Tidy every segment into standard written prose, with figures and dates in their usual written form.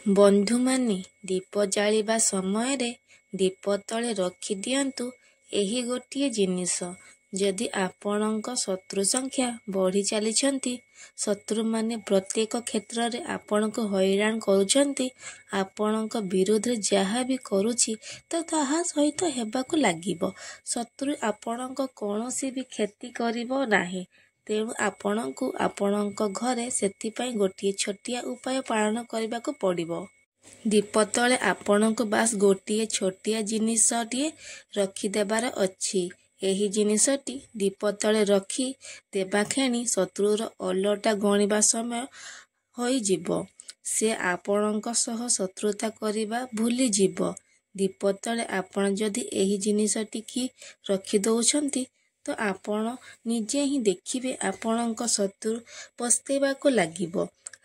ବନ୍ଧୁମାନେ, ଦୀପ ଜାଳିବା ସମୟରେ ଦୀପ ତଳେ ରଖିଦିଅନ୍ତୁ ଏହି ଗୋଟିଏ ଜିନିଷ। ଯଦି ଆପଣଙ୍କ ଶତ୍ରୁ ସଂଖ୍ୟା ବଢି ଚାଲିଛନ୍ତି, ଶତ୍ରୁମାନେ ପ୍ରତ୍ୟେକ କ୍ଷେତ୍ରରେ ଆପଣଙ୍କୁ ହଇରାଣ କରୁଛନ୍ତି, ଆପଣଙ୍କ ବିରୁଦ୍ଧରେ ଯାହା ବି କରୁଛି ତ ତାହା ସହିତ ହେବାକୁ ଲାଗିବ। ଶତ୍ରୁ ଆପଣଙ୍କ କୌଣସି ବି କ୍ଷତି କରିବ ନାହିଁ। ତେଣୁ ଆପଣଙ୍କୁ ଆପଣଙ୍କ ଘରେ ସେଥିପାଇଁ ଗୋଟିଏ ଛୋଟିଆ ଉପାୟ ପାଳନ କରିବାକୁ ପଡ଼ିବ। ଦୀପ ତଳେ ଆପଣଙ୍କୁ ବାସ୍ ଗୋଟିଏ ଛୋଟିଆ ଜିନିଷଟିଏ ରଖିଦେବାର ଅଛି। ଏହି ଜିନିଷଟି ଦୀପ ତଳେ ରଖି ଦେବା କ୍ଷଣି ଶତ୍ରୁର ଓଲଟା ଗଣିବା ସମୟ ହୋଇଯିବ। ସେ ଆପଣଙ୍କ ସହ ଶତ୍ରୁତା କରିବା ଭୁଲିଯିବ। ଦୀପ ତଳେ ଆପଣ ଯଦି ଏହି ଜିନିଷଟିକି ରଖିଦେଉଛନ୍ତି ତ ଆପଣ ନିଜେ ହିଁ ଦେଖିବେ ଆପଣଙ୍କ ଶତ୍ରୁ ପସ୍ତେଇବାକୁ ଲାଗିବ।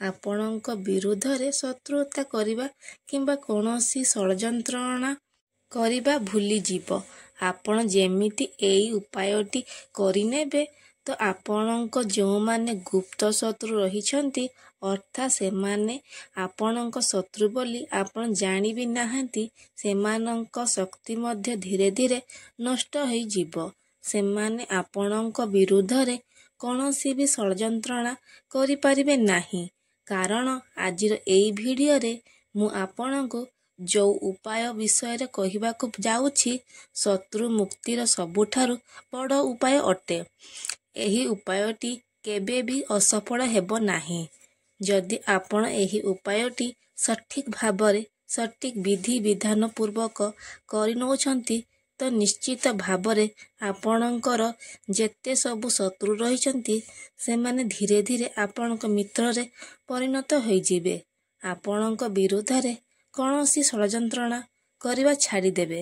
ଆପଣଙ୍କ ବିରୁଦ୍ଧରେ ଶତ୍ରୁତା କରିବା କିମ୍ବା କୌଣସି ଷଡ଼ଯନ୍ତ୍ରଣା କରିବା ଭୁଲିଯିବ। ଆପଣ ଯେମିତି ଏହି ଉପାୟଟି କରିନେବେ ତ ଆପଣଙ୍କ ଯେଉଁମାନେ ଗୁପ୍ତ ଶତ୍ରୁ ରହିଛନ୍ତି, ଅର୍ଥାତ୍ ସେମାନେ ଆପଣଙ୍କ ଶତ୍ରୁ ବୋଲି ଆପଣ ଜାଣି ବି ନାହାନ୍ତି, ସେମାନଙ୍କ ଶକ୍ତି ମଧ୍ୟ ଧୀରେ ଧୀରେ ନଷ୍ଟ ହୋଇଯିବ। ସେମାନେ ଆପଣଙ୍କ ବିରୁଦ୍ଧରେ କୌଣସି ବି ଷଡ଼ଯନ୍ତ୍ରଣା କରିପାରିବେ ନାହିଁ। କାରଣ ଆଜିର ଏହି ଭିଡ଼ିଓରେ ମୁଁ ଆପଣଙ୍କୁ ଯେଉଁ ଉପାୟ ବିଷୟରେ କହିବାକୁ ଯାଉଛି, ଶତ୍ରୁ ମୁକ୍ତିର ସବୁଠାରୁ ବଡ଼ ଉପାୟ ଅଟେ। ଏହି ଉପାୟଟି କେବେ ବି ଅସଫଳ ହେବ ନାହିଁ। ଯଦି ଆପଣ ଏହି ଉପାୟଟି ସଠିକ୍ ଭାବରେ ସଠିକ୍ ବିଧି ବିଧାନ ପୂର୍ବକ କରିନେଉଛନ୍ତି ତ ନିଶ୍ଚିତ ଭାବରେ ଆପଣଙ୍କର ଯେତେ ସବୁ ଶତ୍ରୁ ରହିଛନ୍ତି, ସେମାନେ ଧୀରେ ଧୀରେ ଆପଣଙ୍କ ମିତ୍ରରେ ପରିଣତ ହୋଇଯିବେ। ଆପଣଙ୍କ ବିରୁଦ୍ଧରେ କୌଣସି ଷଡ଼ଯନ୍ତ୍ରଣା କରିବା ଛାଡ଼ିଦେବେ।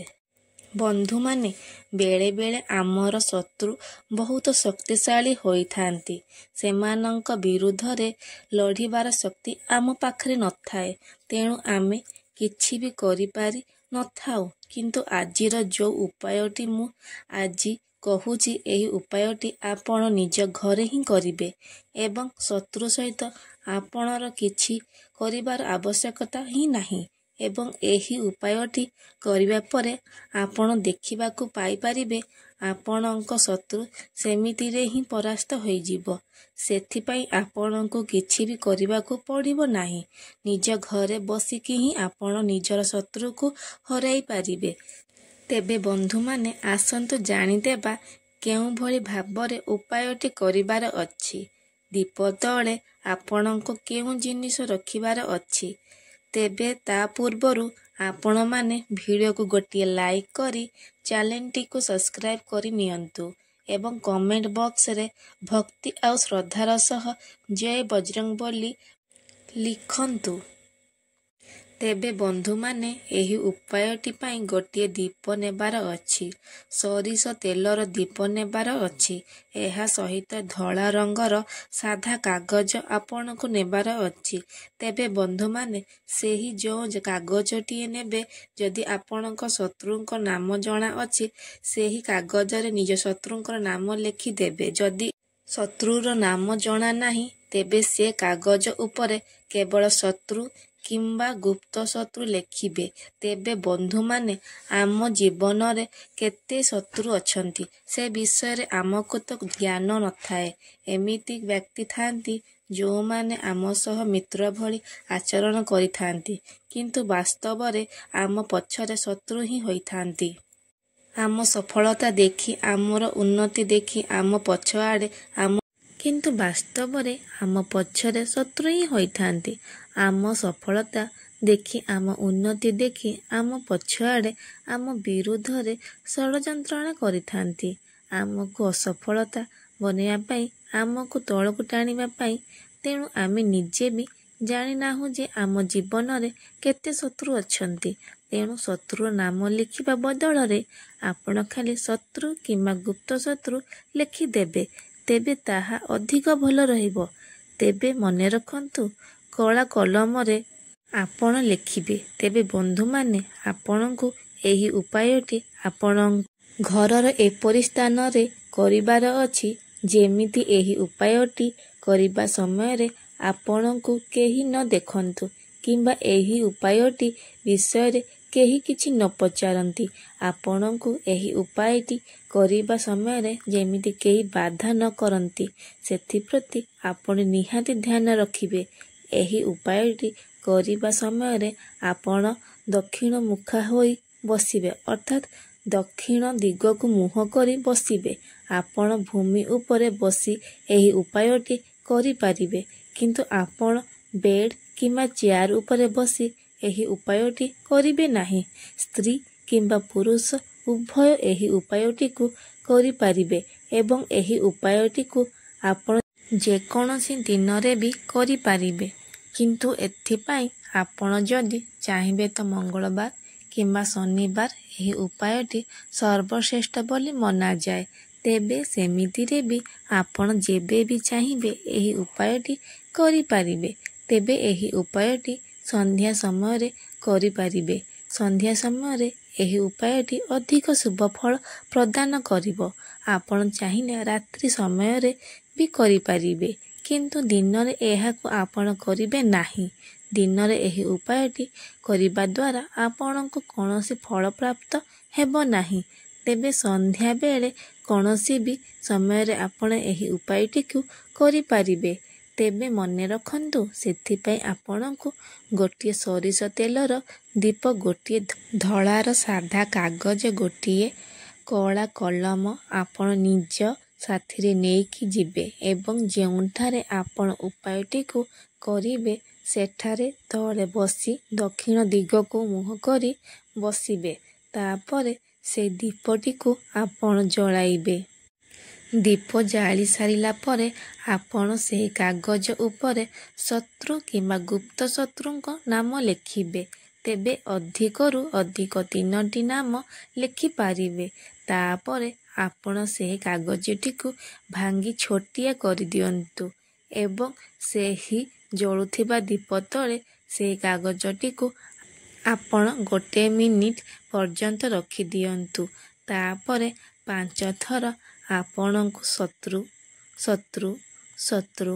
ବନ୍ଧୁମାନେ, ବେଳେବେଳେ ଆମର ଶତ୍ରୁ ବହୁତ ଶକ୍ତିଶାଳୀ ହୋଇଥାନ୍ତି। ସେମାନଙ୍କ ବିରୁଦ୍ଧରେ ଲଢ଼ିବାର ଶକ୍ତି ଆମ ପାଖରେ ନଥାଏ। ତେଣୁ ଆମେ କିଛି ବି କରିପାରି ନଥାଉ। କିନ୍ତୁ ଆଜିର ଯେଉଁ ଉପାୟଟି ମୁଁ ଆଜି କହୁଛି, ଏହି ଉପାୟଟି ଆପଣ ନିଜ ଘରେ ହିଁ କରିବେ ଏବଂ ଶତ୍ରୁ ସହିତ ଆପଣର କିଛି କରିବାର ଆବଶ୍ୟକତା ହିଁ ନାହିଁ। ଏବଂ ଏହି ଉପାୟଟି କରିବା ପରେ ଆପଣ ଦେଖିବାକୁ ପାଇପାରିବେ ଆପଣଙ୍କ ଶତ୍ରୁ ସେମିତିରେ ହିଁ ପରାସ୍ତ ହୋଇଯିବ। ସେଥିପାଇଁ ଆପଣଙ୍କୁ କିଛି ବି କରିବାକୁ ପଡ଼ିବ ନାହିଁ। ନିଜ ଘରେ ବସିକି ହିଁ ଆପଣ ନିଜର ଶତ୍ରୁକୁ ହରାଇ ପାରିବେ। ତେବେ ବନ୍ଧୁମାନେ, ଆସନ୍ତୁ ଜାଣିଦେବା କେଉଁଭଳି ଭାବରେ ଉପାୟଟି କରିବାର ଅଛି, ଦୀପ ତଳେ ଆପଣଙ୍କୁ କେଉଁ ଜିନିଷ ରଖିବାର ଅଛି। ତେବେ ତା ପୂର୍ବରୁ ଆପଣମାନେ ଭିଡ଼ିଓକୁ ଗୋଟିଏ ଲାଇକ୍ କରି ଚ୍ୟାନେଲଟିକୁ ସବସ୍କ୍ରାଇବ୍ କରିନିଅନ୍ତୁ ଏବଂ କମେଣ୍ଟ ବକ୍ସରେ ଭକ୍ତି ଆଉ ଶ୍ରଦ୍ଧାର ସହ ଜୟ ବଜରଙ୍ଗବଲି ଲିଖନ୍ତୁ। ତେବେ ବନ୍ଧୁମାନେ, ଏହି ଉପାୟଟି ପାଇଁ ଗୋଟିଏ ଦୀପ ନେବାର ଅଛି। ସୋରିଷ ତେଲର ଦୀପ ନେବାର ଅଛି। ଏହା ସହିତ ଧଳା ରଙ୍ଗର ସାଧା କାଗଜ ଆପଣଙ୍କୁ ନେବାର ଅଛି। ତେବେ ବନ୍ଧୁମାନେ, ସେହି ଯେଉଁ କାଗଜଟିଏ ନେବେ, ଯଦି ଆପଣଙ୍କ ଶତ୍ରୁଙ୍କ ନାମ ଜଣା ଅଛି, ସେହି କାଗଜରେ ନିଜ ଶତ୍ରୁଙ୍କର ନାମ ଲେଖିଦେବେ। ଯଦି ଶତ୍ରୁର ନାମ ଜଣା ନାହିଁ, ତେବେ ସେ କାଗଜ ଉପରେ କେବଳ ଶତ୍ରୁ କିମ୍ବା ଗୁପ୍ତ ଶତ୍ରୁ ଲେଖିବେ। ତେବେ ବନ୍ଧୁମାନେ, ଆମ ଜୀବନରେ କେତେ ଶତ୍ରୁ ଅଛନ୍ତି ସେ ବିଷୟରେ ଆମକୁ ତ ଜ୍ଞାନ ନଥାଏ। ଏମିତି ବ୍ୟକ୍ତି ଥାନ୍ତି ଯେଉଁମାନେ ଆମ ସହ ମିତ୍ର ଭଳି ଆଚରଣ କରିଥାନ୍ତି, କିନ୍ତୁ ବାସ୍ତବରେ ଆମ ପଛରେ ଶତ୍ରୁ ହିଁ ହୋଇଥାନ୍ତି। ଆମ ସଫଳତା ଦେଖି, ଆମର ଉନ୍ନତି ଦେଖି ଆମ ପଛଆଡ଼େ ଆମ କିନ୍ତୁ ବାସ୍ତବରେ ଆମ ପଛରେ ଶତ୍ରୁ ହିଁ ହୋଇଥାନ୍ତି। ଆମ ସଫଳତା ଦେଖି, ଆମ ଉନ୍ନତି ଦେଖି ଆମ ପଛଆଡ଼େ ଆମ ବିରୁଦ୍ଧରେ ଷଡ଼ଯନ୍ତ୍ରଣା କରିଥାନ୍ତି, ଆମକୁ ଅସଫଳତା ବନେଇବା ପାଇଁ, ଆମକୁ ତଳକୁ ଟାଣିବା ପାଇଁ। ତେଣୁ ଆମେ ନିଜେ ବି ଜାଣିନାହୁଁ ଯେ ଆମ ଜୀବନରେ କେତେ ଶତ୍ରୁ ଅଛନ୍ତି। ତେଣୁ ଶତ୍ରୁର ନାମ ଲେଖିବା ବଦଳରେ ଆପଣ ଖାଲି ଶତ୍ରୁ କିମ୍ବା ଗୁପ୍ତ ଶତ୍ରୁ ଲେଖିଦେବେ, ତେବେ ତାହା ଅଧିକ ଭଲ ରହିବ। ତେବେ ମନେ ରଖନ୍ତୁ, କଳା କଲମରେ ଆପଣ ଲେଖିବେ। ତେବେ ବନ୍ଧୁମାନେ, ଆପଣଙ୍କୁ ଏହି ଉପାୟଟି ଆପଣଙ୍କ ଘରର ଏପରି ସ୍ଥାନରେ କରିବାର ଅଛି ଯେମିତି ଏହି ଉପାୟଟି କରିବା ସମୟରେ ଆପଣଙ୍କୁ କେହି ନ ଦେଖନ୍ତୁ କିମ୍ବା ଏହି ଉପାୟଟି ବିଷୟରେ କେହି କିଛି ନ ପଚାରନ୍ତି। ଆପଣଙ୍କୁ ଏହି ଉପାୟଟି କରିବା ସମୟରେ ଯେମିତି କେହି ବାଧା ନ କରନ୍ତି, ସେଥିପ୍ରତି ଆପଣ ନିହାତି ଧ୍ୟାନ ରଖିବେ। ଏହି ଉପାୟଟି କରିବା ସମୟରେ ଆପଣ ଦକ୍ଷିଣ ମୁଖା ହୋଇ ବସିବେ, ଅର୍ଥାତ୍ ଦକ୍ଷିଣ ଦିଗକୁ ମୁହଁ କରି ବସିବେ। ଆପଣ ଭୂମି ଉପରେ ବସି ଏହି ଉପାୟଟି କରିପାରିବେ, କିନ୍ତୁ ଆପଣ ବେଡ୍ କିମ୍ବା ଚେୟାର ଉପରେ ବସି ଏହି ଉପାୟଟି କରିବେ ନାହିଁ। ସ୍ତ୍ରୀ କିମ୍ବା ପୁରୁଷ ଉଭୟ ଏହି ଉପାୟଟିକୁ କରିପାରିବେ ଏବଂ ଏହି ଉପାୟଟିକୁ ଆପଣ ଯେକୌଣସି ଦିନରେ ବି କରିପାରିବେ। କିନ୍ତୁ ଏଥିପାଇଁ ଆପଣ ଯଦି ଚାହିଁବେ ତ ମଙ୍ଗଳବାର କିମ୍ବା ଶନିବାର ଏହି ଉପାୟଟି ସର୍ବଶ୍ରେଷ୍ଠ ବୋଲି ମନାଯାଏ। ତେବେ ସେମିତିରେ ବି ଆପଣ ଯେବେ ବି ଚାହିଁବେ ଏହି ଉପାୟଟି କରିପାରିବେ। ତେବେ ଏହି ଉପାୟଟି ସନ୍ଧ୍ୟା ସମୟରେ କରିପାରିବେ। ସନ୍ଧ୍ୟା ସମୟରେ ଏହି ଉପାୟଟି ଅଧିକ ଶୁଭ ଫଳ ପ୍ରଦାନ କରିବ। ଆପଣ ଚାହିଁଲେ ରାତ୍ରି ସମୟରେ ବି କରିପାରିବେ, କିନ୍ତୁ ଦିନରେ ଏହାକୁ ଆପଣ କରିବେ ନାହିଁ। ଦିନରେ ଏହି ଉପାୟଟି କରିବା ଦ୍ୱାରା ଆପଣଙ୍କୁ କୌଣସି ଫଳ ପ୍ରାପ୍ତ ହେବ ନାହିଁ। ତେବେ ସନ୍ଧ୍ୟା ବେଳେ କୌଣସି ବି ସମୟରେ ଆପଣ ଏହି ଉପାୟଟିକୁ କରିପାରିବେ। ତେବେ ମନେ ରଖନ୍ତୁ, ସେଥିପାଇଁ ଆପଣଙ୍କୁ ଗୋଟିଏ ସୋରିଷ ତେଲର ଦୀପ, ଗୋଟିଏ ଧଳାର ସାଧା କାଗଜ, ଗୋଟିଏ କଳା କଲମ ଆପଣ ନିଜ ସାଥିରେ ନେଇକି ଯିବେ ଏବଂ ଯେଉଁଠାରେ ଆପଣ ଉପାୟଟିକୁ କରିବେ ସେଠାରେ ତଳେ ବସି ଦକ୍ଷିଣ ଦିଗକୁ ମୁହଁ କରି ବସିବେ। ତାପରେ ସେଇ ଦୀପଟିକୁ ଆପଣ ଜଳାଇବେ। ଦୀପ ଜାଳି ସାରିଲା ପରେ ଆପଣ ସେହି କାଗଜ ଉପରେ ଶତ୍ରୁ କିମ୍ବା ଗୁପ୍ତ ଶତ୍ରୁଙ୍କ ନାମ ଲେଖିବେ। ତେବେ ଅଧିକରୁ ଅଧିକ 3ଟି ନାମ ଲେଖିପାରିବେ। ତାପରେ ଆପଣ ସେହି କାଗଜଟିକୁ ଭାଙ୍ଗି ଛୋଟିଆ କରିଦିଅନ୍ତୁ ଏବଂ ସେହି ଜଳୁଥିବା ଦୀପ ତଳେ ସେହି କାଗଜଟିକୁ ଆପଣ 1 ମିନିଟ୍ ପର୍ଯ୍ୟନ୍ତ ରଖିଦିଅନ୍ତୁ। ତାପରେ 5 ଥର ଆପଣଙ୍କୁ ଶତ୍ରୁ, ଶତ୍ରୁ, ଶତ୍ରୁ,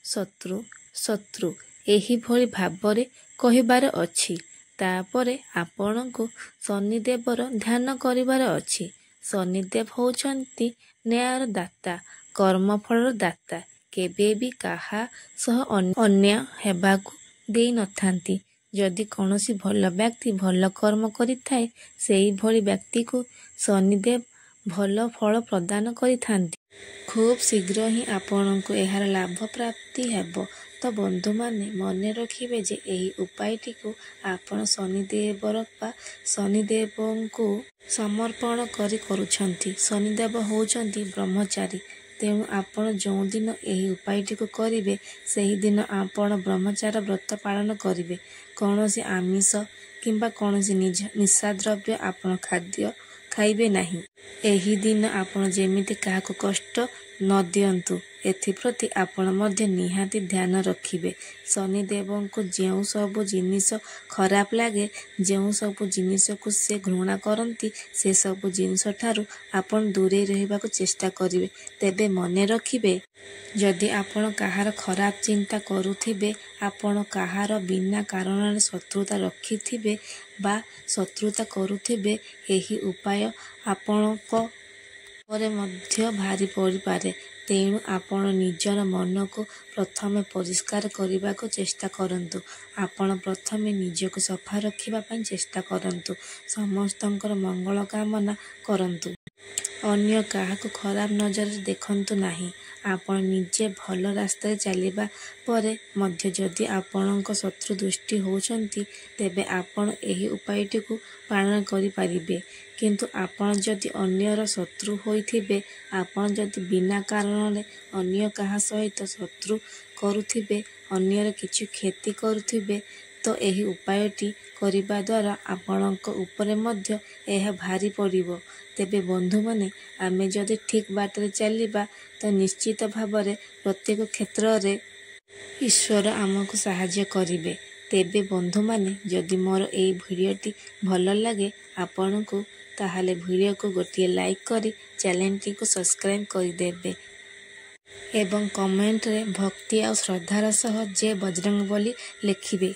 ଶତ୍ରୁ, ଶତ୍ରୁ ଏହିଭଳି ଭାବରେ କହିବାର ଅଛି। ତାପରେ ଆପଣଙ୍କୁ ଶନିଦେବର ଧ୍ୟାନ କରିବାର ଅଛି। ଶନିଦେବ ହେଉଛନ୍ତି ନ୍ୟାୟର ଦାତା, କର୍ମଫଳର ଦାତା। କେବେ ବି କାହା ସହ ଅନ୍ୟାୟ ହେବାକୁ ଦେଇନଥାନ୍ତି। ଯଦି କୌଣସି ଭଲ ବ୍ୟକ୍ତି ଭଲ କର୍ମ କରିଥାଏ, ସେହିଭଳି ବ୍ୟକ୍ତିକୁ ଶନିଦେବ ଭଲ ଫଳ ପ୍ରଦାନ କରିଥାନ୍ତି। ଖୁବ୍ ଶୀଘ୍ର ହିଁ ଆପଣଙ୍କୁ ଏହାର ଲାଭ ପ୍ରାପ୍ତି ହେବ। ତ ବନ୍ଧୁମାନେ, ମନେ ରଖିବେ ଯେ ଏହି ଉପାୟଟିକୁ ଆପଣ ଶନିଦେବର ବା ଶନିଦେବଙ୍କୁ ସମର୍ପଣ କରି କରୁଛନ୍ତି। ଶନିଦେବ ହେଉଛନ୍ତି ବ୍ରହ୍ମଚାରୀ। ତେଣୁ ଆପଣ ଯେଉଁଦିନ ଏହି ଉପାୟଟିକୁ କରିବେ, ସେହିଦିନ ଆପଣ ବ୍ରହ୍ମଚାର ବ୍ରତ ପାଳନ କରିବେ। କୌଣସି ଆମିଷ କିମ୍ବା କୌଣସି ନିଶାଦ୍ରବ୍ୟ ଆପଣ ଖାଦ୍ୟ ଖାଇବେ ନାହିଁ। ଏହି ଦିନ ଆପଣ ଯେମିତି କାହାକୁ କଷ୍ଟ ନ ଦିଅନ୍ତୁ, ଏଥିପ୍ରତି ଆପଣ ମଧ୍ୟ ନିହାତି ଧ୍ୟାନ ରଖିବେ। ଶନିଦେବଙ୍କୁ ଯେଉଁ ସବୁ ଜିନିଷ ଖରାପ ଲାଗେ, ଯେଉଁ ସବୁ ଜିନିଷକୁ ସେ ଘୃଣା କରନ୍ତି, ସେସବୁ ଜିନିଷଠାରୁ ଆପଣ ଦୂରେଇ ରହିବାକୁ ଚେଷ୍ଟା କରିବେ। ତେବେ ମନେ ରଖିବେ, ଯଦି ଆପଣ କାହାର ଖରାପ ଚିନ୍ତା କରୁଥିବେ, ଆପଣ କାହାର ବିନା କାରଣରେ ଶତ୍ରୁତା ରଖିଥିବେ ବା ଶତ୍ରୁତା କରୁଥିବେ, ଏହି ଉପାୟ ଆପଣଙ୍କ ଉପରେ ମଧ୍ୟ ଭାରି ପଡ଼ିପାରେ। ତେଣୁ ଆପଣ ନିଜର ମନକୁ ପ୍ରଥମେ ପରିଷ୍କାର କରିବାକୁ ଚେଷ୍ଟା କରନ୍ତୁ। ଆପଣ ପ୍ରଥମେ ନିଜକୁ ସଫା ରଖିବା ପାଇଁ ଚେଷ୍ଟା କରନ୍ତୁ। ସମସ୍ତଙ୍କର ମଙ୍ଗଳ କାମନା କରନ୍ତୁ। ଅନ୍ୟ କାହାକୁ ଖରାପ ନଜରରେ ଦେଖନ୍ତୁ ନାହିଁ। ଆପଣ ନିଜେ ଭଲ ରାସ୍ତାରେ ଚାଲିବା ପରେ ମଧ୍ୟ ଯଦି ଆପଣଙ୍କ ଶତ୍ରୁ ଦୃଷ୍ଟି ହେଉଛନ୍ତି, ତେବେ ଆପଣ ଏହି ଉପାୟଟିକୁ ପାଳନ କରିପାରିବେ। କିନ୍ତୁ ଆପଣ ଯଦି ଅନ୍ୟର ଶତ୍ରୁ ହୋଇଥିବେ, ଆପଣ ଯଦି ବିନା କାରଣରେ ଅନ୍ୟ କାହା ସହିତ ଶତ୍ରୁ କରୁଥିବେ, ଅନ୍ୟର କିଛି କ୍ଷତି କରୁଥିବେ, ତ ଏହି ଉପାୟଟି କରିବା ଦ୍ୱାରା ଆପଣଙ୍କ ଉପରେ ମଧ୍ୟ ଏହା ଭାରି ପଡ଼ିବ। ତେବେ ବନ୍ଧୁମାନେ, ଆମେ ଯଦି ଠିକ୍ ବାଟରେ ଚାଲିବା ତ ନିଶ୍ଚିତ ଭାବରେ ପ୍ରତ୍ୟେକ କ୍ଷେତ୍ରରେ ଈଶ୍ୱର ଆମକୁ ସାହାଯ୍ୟ କରିବେ। ତେବେ ବନ୍ଧୁମାନେ, ଯଦି ମୋର ଏହି ଭିଡ଼ିଓଟି ଭଲ ଲାଗେ ଆପଣଙ୍କୁ, ତାହେଲେ ଭିଡ଼ିଓକୁ ଗୋଟିଏ ଲାଇକ୍ କରି ଚ୍ୟାନେଲଟିକୁ ସବସ୍କ୍ରାଇବ୍ କରିଦେବେ ଏବଂ କମେଣ୍ଟରେ ଭକ୍ତି ଆଉ ଶ୍ରଦ୍ଧାର ସହ ଜୟ ବଜରଙ୍ଗବଲି ଲେଖିବେ।